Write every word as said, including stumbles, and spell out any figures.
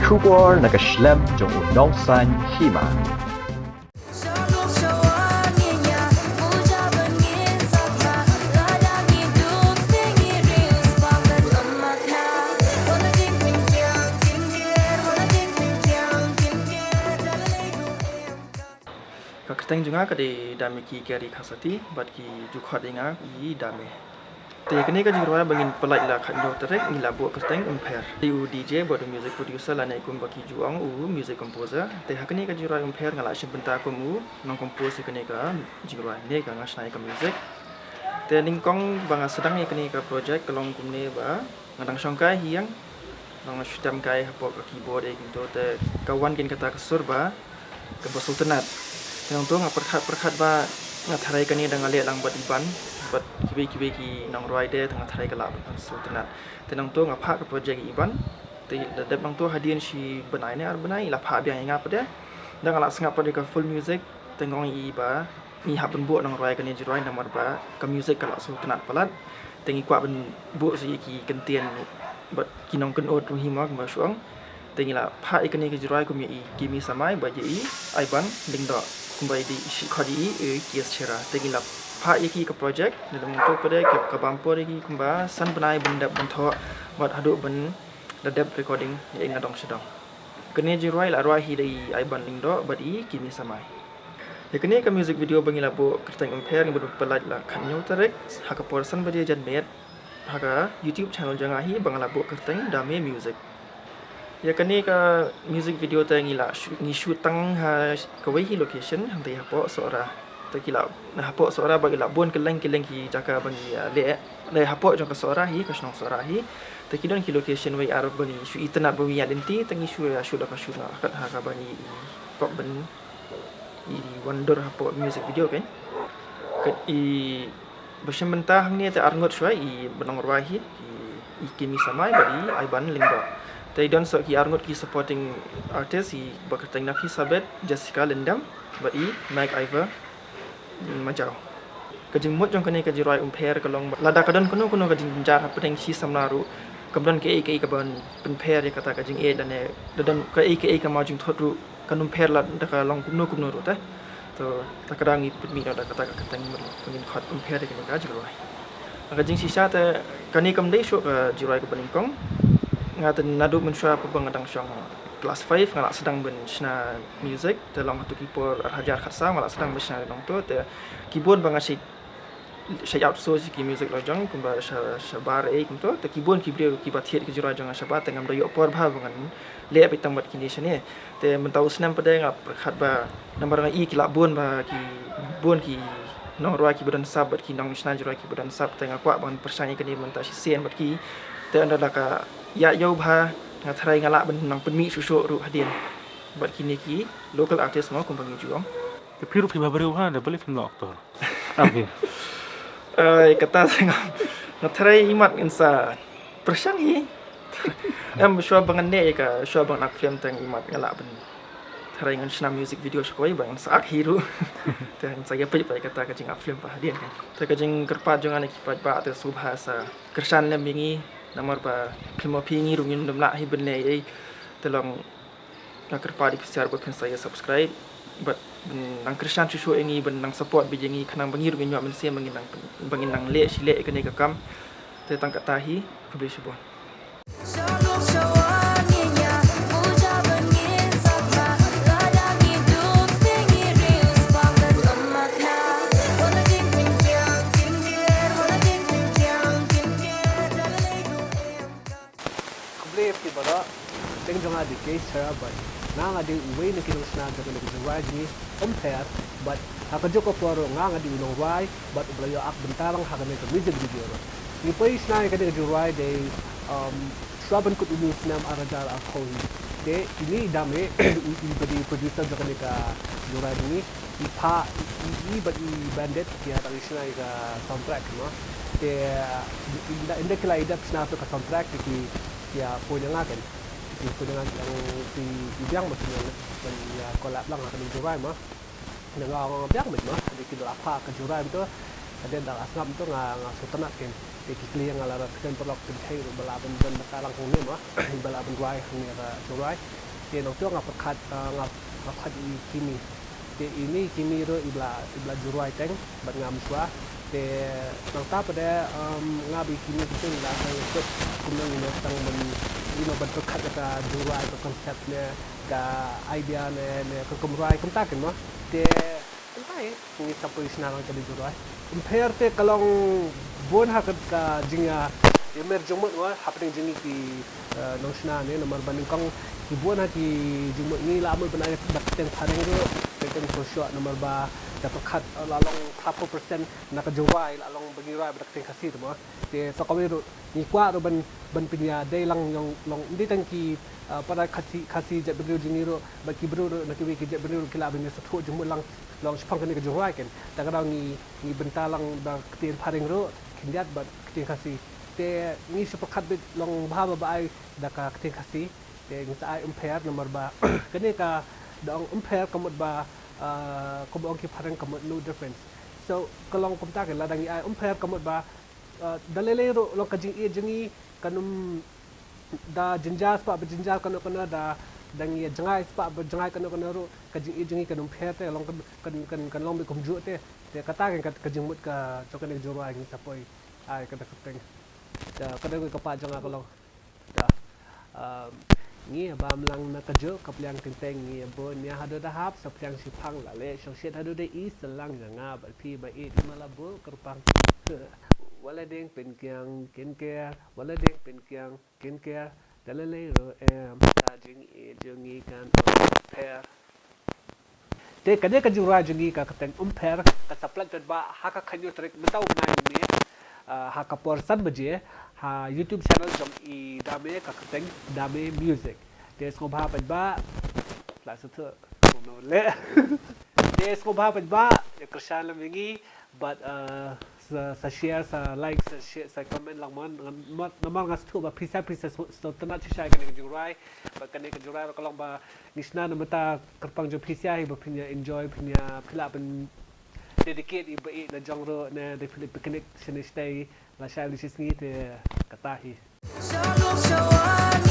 Khubor na ka shlem jong u nongsan hima. Ka kyrteng jong nga ka dei Dame ki Gary Khasati bad ki ju khot ïa nga i Dame. Te kane ka jingrwai ba ngin pynlait la khatñiew tarik ngi la buh kyrteng Umpher. Te u D J bad u music producer lane kumba ki ju ong u music composer. Te ha kane ka jingrwai Umpher nga la shim bynta kum u nong compose ïa kane ka jingrwai ne ka nga shna ïa ka music. Te nyngkong ba nga sdang ïa kane ka project ka long kumne ba nga dang shong kai hi ïang. Nga shu tem kai hapoh ka keyboard ïa kumto te ka wan keiñ kata ka sur ba kaba sngewtynnat. Te nangto nga pyrkhat pyrkhat ba nga tharai kane da nga leh lang bad Iban bad kiwei kiwei ki nongrwai de te nga tharai ka lah ban sngewtynnat. Te nangto nga phah ka project ïa Iban. Te da dep nangto hadien shi bnai ne ar bnai la phah biang ïa nga pat de. Da nga la sngap pat de ka full music te nga ong ïa i ba ngi hap ban buh nongrwai kane jingrwai namar ba ka music ka la sngewtynnat palat. Te ngi kwah ban buh sa ïa ki kyntien bad ki nongkynnoh ruh hi ma kumba shu ong. Te ngi la phah ïa kane ka jingrwai kum ïa i Kimi Samai bad ïa i Aiban Lyngdoh kumba i dei i shi khot ïa i i Kies Chera. Te ngi la phah ïa ki ka project ne dang to pade ka bam por ïa ki kumba san bnai ban dep ban thoh bad haduh ban da dep recording ïa i na dong sha dong. Kane jingrwai la rwai hi da i Aiban Lyngdoh bad i Kimi Samai. Ïa kane ka music video ba ngi la buh kyrteng Umpher ngi ba dei pynlait la khatñiew tarik ha ka por san baje janmiet ha ka YouTube channel jong nga hi ba nga la buh kyrteng Dame Music. Ïa kane ka music video te ngi la shu- ngi shoot tang ha kawei hi location hangtei hapoh Sohra. Te ki la na hapoh Sohra ba ki la bun kylleng kylleng ki jaka ba ngi ïa leh. Te hapoh jong ka Sohra hi ka shnong Sohra hi. Te ki don ki location wei ar ba ngi shu itynnat ba ngi ïa lynti te ngi shu ïa shoot da ka shoot nga kat ha ka ba ngi i kop ban i wan dur hapoh music video kan. Kat i ba shim bynta hangne te arngut shuwa i ba nongrwai hi i, i Kimi Samai bad i Aiban Lyngdoh. Te i don sa ki arngut ki supporting artist i ba kyrteng Nafi Sabet, Jessica Lyndam bad i Mike Ivor Majau. Ka jingmut jong kane ka jingrwai Umpher ka long ba lada ka don kano kano ka jingjynjar hapdeng shi samla ruh kam don kaei kaei kaban pynpher ïa kata ka jingeh lane da don kaei kaei kama jingthut ruh kan Umpher lada ka long kumno kumno ruh te. To ta ka dang i pynmih da kata ka kyrteng ba ngin khot Umpher ïa kane ka jingrwai. Ka jingshisha te kane kam dei shuh ka jingrwai kaba nyngkong. Nga te naduh mynshuwa ba nga dang shong class five nga la sdang ban shna music te long hato ki por ar hajar khatsaw nga la sdang ban shna nangto te ki bun ba nga shait shait outsource ki music la jong kumba sha shabar ei kumto te ki bun ki briew kiba thied ki jingrwai jong nga shabar te ngam da ïoh por bha ba ngan leh beit tang bad kine shane. Te mynta u snem pat de nga pyrkhat ba namar nga i ki la bun ba ki bun ki nongrwai kiba don sap bad ki nongshna jingrwai kiba don sap te nga kwah ban pyrshang ïa kane mynta shisien bad ki te ynda la ka ïa ïoh bha nga tharai nga lah ban nang pynmih shuh shuh ruh hadien bad kine ki local artist mo kumba ngi ju ong. Te phi ruh phi ba briew ha da balei phim long actor. Ai kata sa nga nga tharai imat ngan sa pyrshang hi. Em shuwa ba ngan ne ka shuwa ba ngan ak film tang imat nga lah ban tharai ngan shna music video sha kawei ba ngan sa ak hi ruh. Te ngan sa ïa peit ba kata ka jingak film ba hadien kan. Te ka jingkyrpad jong nga na ki paidbah te sngewbha sa kyrshan lem ïa ngi namar ba khlem ma phi ngi ruh ngim dum lah hi ban ne ei te long Nga kyrpad ïa phi shisha ba phin sa ïa subscribe bad ban nang kyrshan shuh shuh ïa ngi ban nang support beit ïa ngi khnang ba ngi ruh ngin ïoh mynsiem ba ngin nang ba ngin nang leh shi leh ïa kane ka kam. Te tang kata hi khublei shibun. Khublei ïa phi baroh. Kyrteng jong nga dei Keith Sarabad. Nga nga dei uwei na ki nongshna jong kane ka jingrwai jong ngi Umpher bad ha kajuh ka por ruh nga nga dei u nongrwai bad uba la ïoh ak bynta lang ha kane ka music video ruh. Ngi poi shna ïa kane ka jingrwai dei um shuwa ban kut une u snem ar hajar arphew hi. Te ine i Dame u i ba dei producer jong kane ka jingrwai jong ngi. I Pha i i bad i Bandit ki ïa dang shna ïa ka soundtrack mo. Te ynda ynda ki la ïa dep shna ka soundtrack te ki ïa phone ïa nga kan. Ki phone ïa nga ki ong phi phi biang mo phin ïa ban ïa collab lang ha kane ka jingrwai mo. Nga ong biang mo. Te ki la phah ka jingrwai mo. Hadien da la sngap mo nga nga sngewtynnat kan. Te ki kli nga la ra kren paralok, te ki ruh ba lah ban don ba ta lang hangne ma, ba lah ban rwai hangne ka jingrwai. Te nangta nga pyrkhat, ah, nga, nga pyrkhat ïa i Kimi. Te ine i Kimi ruh i ba la, i ba la jingrwai teng bad nga mynshuwa. Te nangta pat de, um, nga bad i Kimi kita ngi la sdang ïa kut kumno ngin ïa sdang ban, you know, ban pyrkhat ïa ka jingrwai, ka concept ne ka idea ne, ne ka kum rwai kumta kein mo. Te kumta hi ngi sa poi shna lang ka jingrwai. Ym pher te ka long bun ha ka, ka jingïa, ïa mer jingmut mo hapdeng jong ngi ki, eh, nongshna ne, namar ba nyngkong ki bun ha ki jingmut ngi la mut ban ai da ka kyrteng phareng ruh, ka kyrteng pyrshah, namar ba da pyrkhat, eh, la long phra phew percent na ka jingrwai la long ba ngi rwai bad ka kyrteng Khasi te mo. Te sa kawei ruh ngi kwah ruh ban, ban pynïadei lang ïa, long ym dei tang ki, ah, para Khasi, Khasi jaitbynriew jong ngi ruh, bad ki briew ruh na kiwei ki jaitbynriew ruh ki lah ban ïa sngewthuh jingmut lang, long shaphang kane ka jingrwai kein. Te ka daw ngi, ngi bynta lang da ka ktien phareng ruh khyndiat bad ka ktien Khasi. Te ngi shu pyrkhat beit long bha ba, ba ai da ka ktien Khasi. Te ngi sa ai Ym pher namar ba kane ka, da ong ym pher ka mut ba, ah, kumba ong ki phareng ka mut no difference. So ka long kumta kein, lada ngi ai Ym pher ka mut ba, ah, da lei lei ruh long ka jingïeit jong ngi kan ym da jynjar spah ba jynjar kano kano, da, da ngi ïa jngai spah ba jngai kano kano ruh ka jingïeit jong ngi kan ym pher te, long kan, kan, kan, kan long beit kumjuh te. Te kata kein ka, ka jingmut ka jong kane ka jingrwai, ngi sa poi ai ka da ka kyrteng. Te ka dei ka part jong nga ka long. Te, um, ngi ïa bam lang na kajuh ka pliang teng teng, ngi ïa bun ïa haduh da hap, sa pliang shiphang la leh shongshit haduh da i, sa lang ïa nga bad phi ba ïeit ma la buh kyrpang. Wat la deng pynkiang kin ker, wat la deng pynkiang kin ker, da lei lei ruh em, ka jingïeit jong ngi kan ym pher. Te kane ka jingrwai jong ngi ka kyrteng Ym pher ka sa pynlait paidbah ha ka khathynñiew tarik mynta u bnai mynmiet, ah, ha ka por san baje ha YouTube channel jong i Dame, ka kyrteng Dame Music. Te sngewbha paidbah, la sa thuh kumno leh. Te sngewbha paidbah ïa kyrshan lem ïa ngi bad, ah, sa, sa share, sa like, sa share, sa comment lang mo. Namar, namar nga sngewthuh ba phi sa, phi sa sngewtynnat shisha ïa kane ka jingrwai bad kane ka jingrwai ruh ka long ba ngi shna na bynta kyrpang jong phi shisha hi, ba phin ïa enjoy, phin ïa, phi lah ban dedicate ïa i ba ïeit la jong ruh ne, da phi leit picnic shane shatei, la shai la shi sngi, te kata hi. Shalom, shalom.